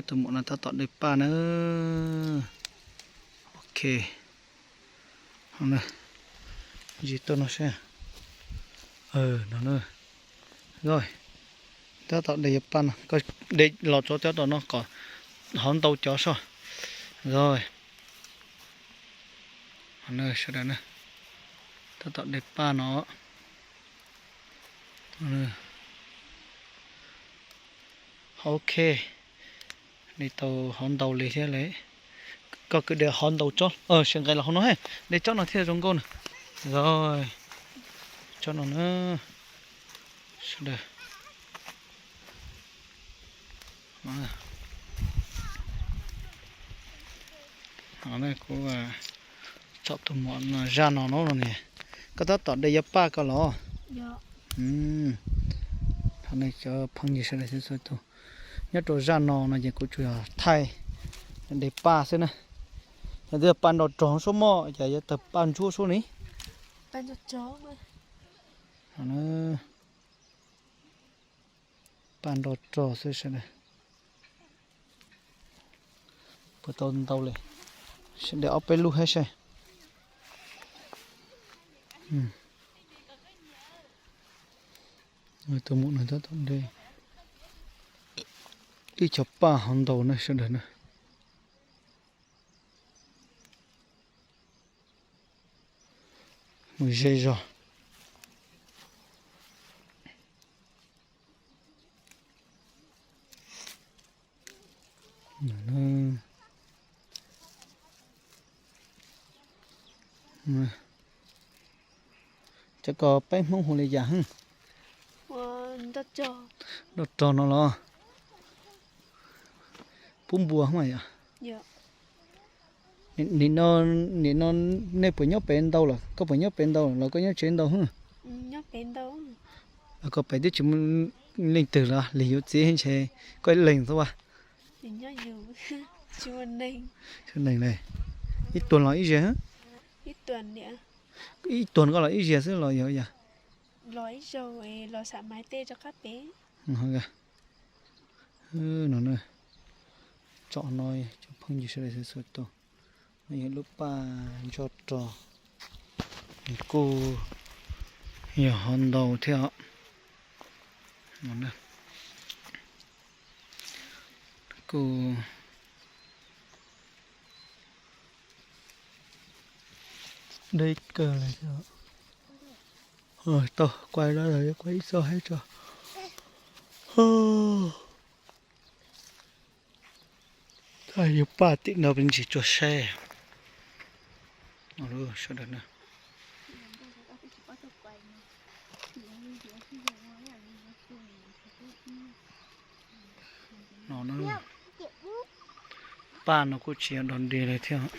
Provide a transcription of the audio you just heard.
Tus muam no tab tom de paj na. Ok. Ntsis tuaj no seb. No na. Tab tom de yuav paj no, koj de los tso cov tom no kom hov ntau cov soj. Rồi. Sawv daws na, tab tom de paj no. Ok. De tau hov ntau li thiab lawm. Koj kwv de hov ntau tsob, sawv nqaim los hauv no he. De tsob no thiaj zoo nkauj na. Rồi. Tsob no na. Sawv daws. Kuv tsom tus muam zaj no no niam. Koj tab tom de yuav paj koj los? Thaum no cov phooj ywg sawv daws txhua tus, nyob rau zaj no no ces kuv tsuas yog thaij de paj xwb na. Yog twb yog paj nrog rog suab moj ces yuav tawg paj ntsuab suab ni. Paj nrog rog xwb sawv daws. Puas tau ntau li? Sawv daws ob peb lub hab saib. Tus muam no tab tom de ib co paj hov ntau na sawv daws na. Mus ze zog. Cov ko peb Hmoob hu li cas? Nrog rog no los? Pub npua mas yom. Nim no, nim no nej puas nyob pem ntau lawm? Koj puas nyob pem ntau los koj nyob tsev ntau? Koj pem twb tsis muaj leej twg los li yuav txiv ntshe koj leeg xwb as. Ib tuas los ib zaug? Ib tuas koj los ib zaug xwb los yog yog? No, tsom no cov phooj ywg sawv daws txhua tus, no yog lub paj ntsog rog, kuj yog hov ntau thiab os. Kuj deb kawg li thiab. Tau, kuaj ib txoj hab tso. Yuav paj tim no peb ntsis tsuag saib. Sawv daws na. No na, paj no kuj tsis yog dog dig li thiab.